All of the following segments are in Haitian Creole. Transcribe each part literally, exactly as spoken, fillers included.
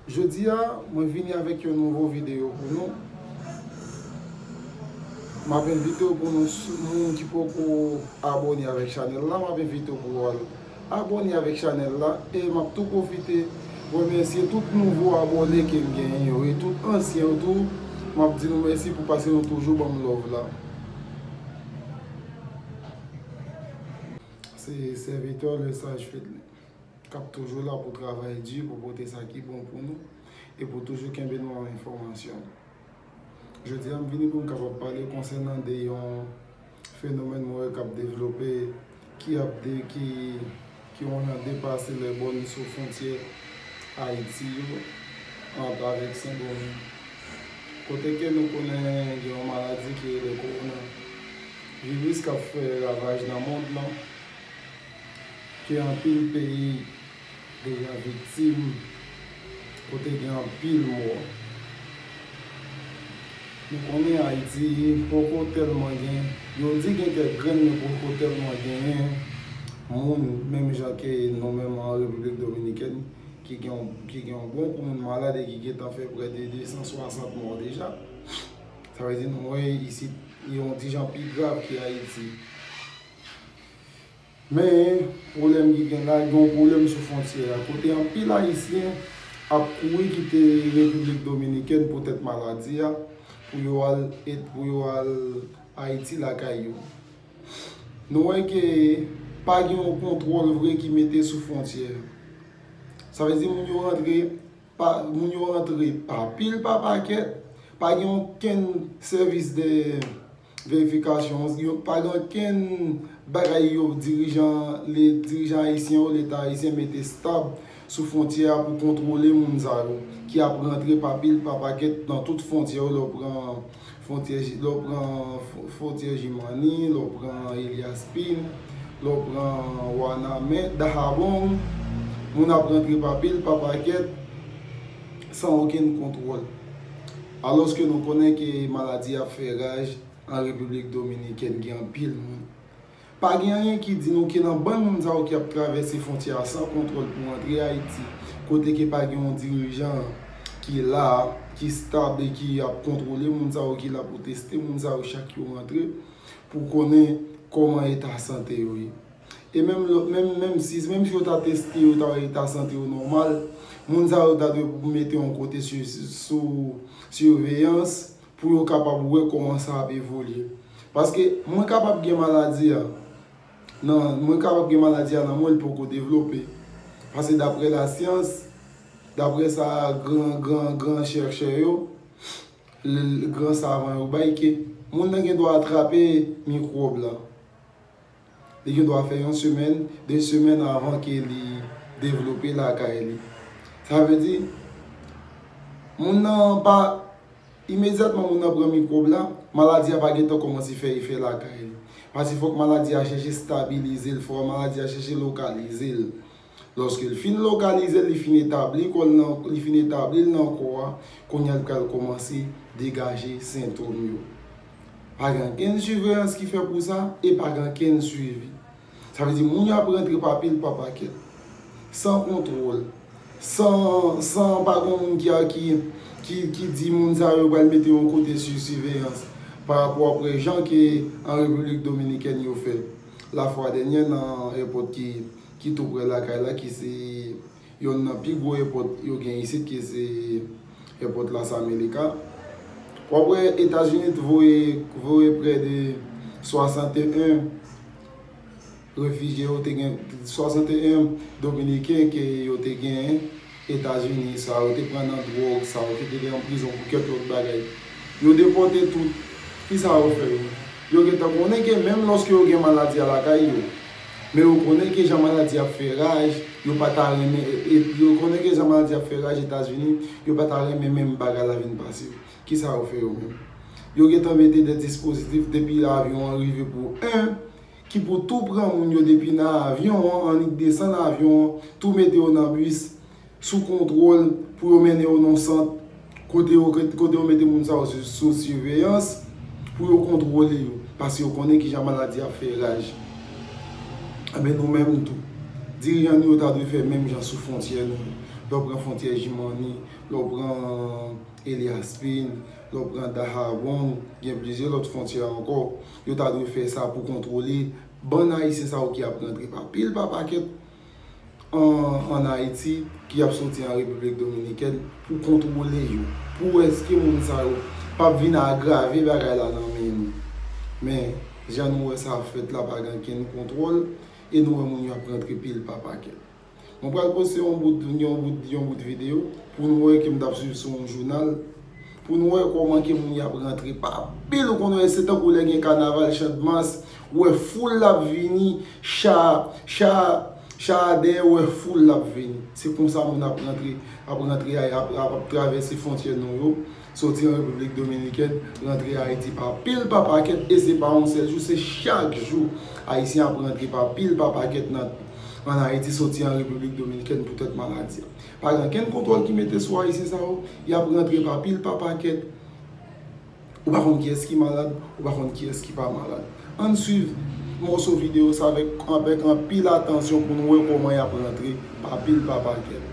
Jodi a, mwen vini avèk yon nouvo videyo pou nou. M ap envite w pou nou, moun ki poko abòne avèk chanèl la, m ap envite w pou w al abòne avèk chanèl la. E m ap tou pwofite remèsye tout nouvo abòne ke m genyen yo. E tout ansyen yo tou, m ap di nou mèsi pou pase nou toujou ban m love la. Se sèvitè Lesage Fedlin k ap toujou la pou travay di, pou pote sa ki bon pou nou, e pou toujou kenbe nou an enfòmasyon. Jodi a, m vini pou m kapab pale konsènan de yon fenomèn mwen wè k ap devlope, ki ap de, ki, ki yon jan depase lèbòn sou fwontyè Ayiti yo, ant avèk Sendomeng. Kote ke nou konnen gen yon maladi ki rele kowona viris k ap fè ravaj nan mond lan, ke anpil peyi deja viktim, kote gen anpil mò. Nou konnen Ayiti poko tèlman gen, yo di gen kèk grenn, men poko tèlman genyen moun, menm jan ke nou menm an Repiblik Dominikèn, ki gen, ki gen yon bon kou moun malad e ki gentan fè prè de de san swasant mò deja. Sa vle di nou wè isit, yon ti jan pi grav ke Ayiti. Men, pwoblèm ki gen la, gen yon pwoblèm sou fwontyè a, kote anpil Ayisyen ap kouri kite Repiblik Dominikèn poutèt maladi a, pou yo al, pou yo al Ayiti lakay yo. Nou wè ke pa gen yon kontwòl vre ki mete sou fwontyè a. Sa vle di moun yo rantre pa, moun yo rantre pa pil, pa pakèt, pa gen okenn sèvis de verifikasyon, yo pa gen okenn bagay yo dirijan, le, dirijan ayisyen yo, Leta ayisyen mete stab sou fwontyè a pou kontwole moun sa yo ki ap rantre pa pil, pa pakèt nan tout fwontyè yo, lè w pran fwontyè, lè w pran fwontyè Jimani, lè w pran Elias Pin, lè w pran Wanament, Dahabong, moun ap rantre pa pil, pa pakèt, san okenn kontwòl. Alòske nou konnen ke maladi ap fè raj an Repiblik Dominikèn, gen anpil moun. Pa gen anyen ki di nou ke nan bann moun sa yo ki ap travèse fwontyè a san kontwòl pou antre Ayiti, kote ke pa gen yon dirijan ki la, ki stab e ki ap kontwole moun sa yo, ki la pou teste moun sa yo chak yo rantre, pou konnen kòman eta sante yo ye. E menm, menm, menm si, menm si yo ta teste yo, ta wè eta sante yo nòmal, moun sa yo ta dwe mete yon kote sou, sou siveyans, pou yo kapab wè kòman sa ap evolye. Paske mwen kapab gen maladi a, nan, mwen kapab gen maladi a nan mwen, l poko devlope. Paske daprè lasyans, daprè sa gran, gran, gran chèchè yo, l, gran savan yo bay, ke moun nan gen dwa atrape mikwòb la. Li gen dwa fè yon semèn, de semèn avan ke li devlope lakay li. Sa vle di, moun nan pa, imedyatman moun nan pran mikwòb la, maladi a pa gentan kòmanse fè efè lakay li. Paske fòk maladi a chèche stabilize l, fòk maladi a chèche lokalize l. Lòske l fin lokalize l, li fin etabli kò l nan, li fin etabli l nan kò a, kounye a l pral kòmanse degaje sentòm yo. Pa gen ankenn siveyans ki fè pou sa, e pa gen ankenn swivi. Sa vle di moun yo ap rantre pa pil, pa pakèt, san kontwòl, san, san pa gen moun ki, ki, ki, ki di moun sa yo pral mete yon kote sou siveyans pa rapò aprè jan ke an Repiblik Dominikèn yo fè lafwa dènyè nan èpòt ki, ki tou prè lakay la, ki se yonn nan pi gwo èpòt yo gen isit, ki se èpòt Las Americas. W ap wè Etazini t voye, voye prè de swasanteyen refijye yo te gen, swasanteyen Dominiken ke yo te genyen Etazini, sa yo te pran nan dwòg, sa yo ki te gen an prizon pou kèk lòt bagay. Yo depòte tout. Kisa yo fè yo? Yo gentan konnen ke menm lòske yo gen maladi a lakay yo, men yo konnen ke jan maladi ap fè raj, yo pa ta renmen, e, e, yo konnen ke jan maladi ap fè raj Etazini, yo pa ta renmen menm bagay la vin pase yo. Kisa yo fè yo menm? Yo gentan mete de dispozitif depi avyon an rive pou en, ki pou tou pran moun yo depi nan avyon an, annik desann avyon an, tou mete yo nan bis, sou kontwòl, pou yo mennen yo nan sant, kote yo, kote yo mete moun sa yo sou, sou siveyans, pou yo kontwole yo, paske yo konnen kijan maladi a ap fè raj. Enben, nou menm tou, dirijan nou yo ta dwe fè menm jan sou fwontyè nou yo. Lè w pran fwontyè Jimani, lè w pran Elias Pin, lè w pran Dajabón, gen plizyè lòt fwontyè ankò. Yo ta dwe fè sa pou kontwole bann Ayisyen sa yo ki ap rantre pa pil pa pakèt an, ann Ayiti, ki ap soti an Repiblik Dominikèn, pou kontwole yo, pou wè èske moun sa yo p ap vin agrave bagay la nan men nou. Men, jan nou wè sa ap fèt la, pa gen okenn kontwòl, e nou wè moun yo ap rantre pil pa pakèt. Mwen pral poste yon bout, yon bout, yon bout videyo pou nou wè ke m t ap swiv sou yon jounal, pou nou wè kòman ke moun y ap rantre pa pil. Ou konn wè se tankou lè gen kanaval Channmas, ou wè foul l ap vini, cha, cha, cha a dèyè, ou wè foul l ap vini. Se konsa moun ap rantre, ap rantre, ap, ap, ap travèse fwontyè nou yo. Soti an Repiblik Dominikèn, rantre Ayiti pa pil pa pakèt, e se pa yon sèl jou, se chak jou Ayisyen ap rantre pa pil pa pakèt nan, ann Ayiti, soti an Repiblik Dominikèn poutèt maladi a. Pa gen okenn kontwòl ki mete sou Ayisyen sa yo, y ap rantre pa pil pa pakèt. Ou pa konn kiyès ki malad, ou pa konn kiyès ki pa malad. Ann swiv mòso videyo sa avèk, avèk anpil atansyon pou nou wè kòman y ap rantre pa pil pa pakèt.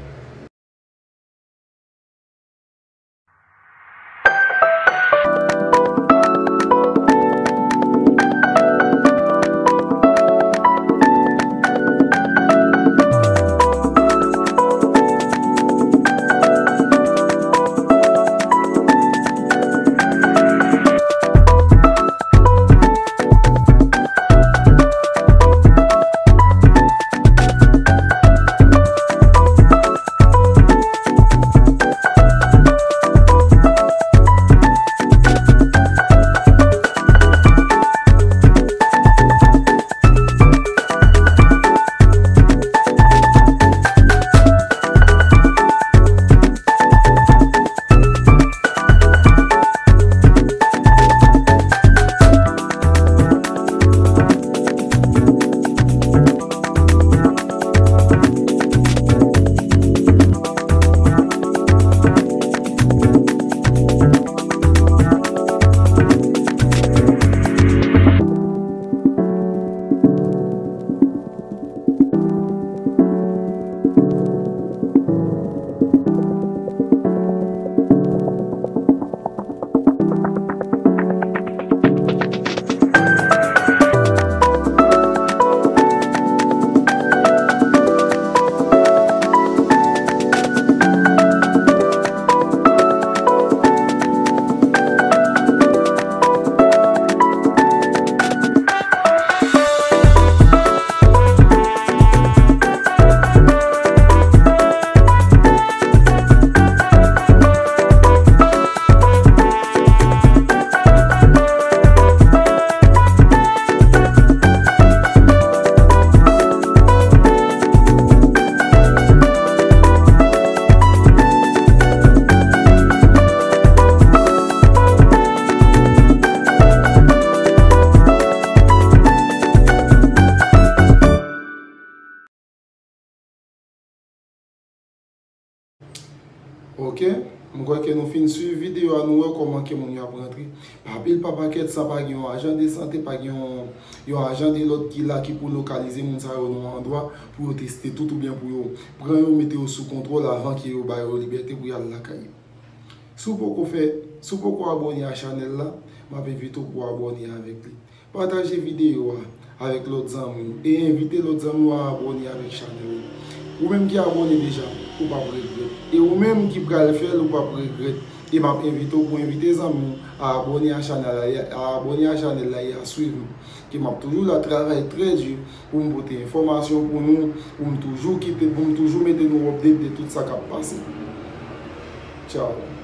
Ok, m kwè ke nou fin swiv videyo a, nou wè kòman ke moun yo ap rantre pa pil pa pakèt san pa gen yon ajan de sante, pa gen yon, yon ajan de lòd ki la ki pou lokalize moun sa yo nan yon andwa pou yo teste tout oubyen pou yo pran yo, mete yo sou kontwòl avan ke yo ba yo libète pou y al lakay yo. Si w poko fè, si w poko abòne a chanèl la, m ap envite w pou w abòne avèk li. Pataje videyo a avèk lòt zanmi w e envite lòt zanmi w a abòne avèk chanèl la. Ou menm ki abòne deja, ou p ap regrèt. E ou menm ki pral fè l, ou p ap regrèt. E m ap envite w pou w envite zanmi w a abòne a chanèl la, a abòne a chanèl la e a swiv nou. Ke m ap toujou la travay trè di pou m pote enfòmasyon pou nou, pou m toujou kite, pou m toujou mete nou update de tout sa k ap pase. Tchaw.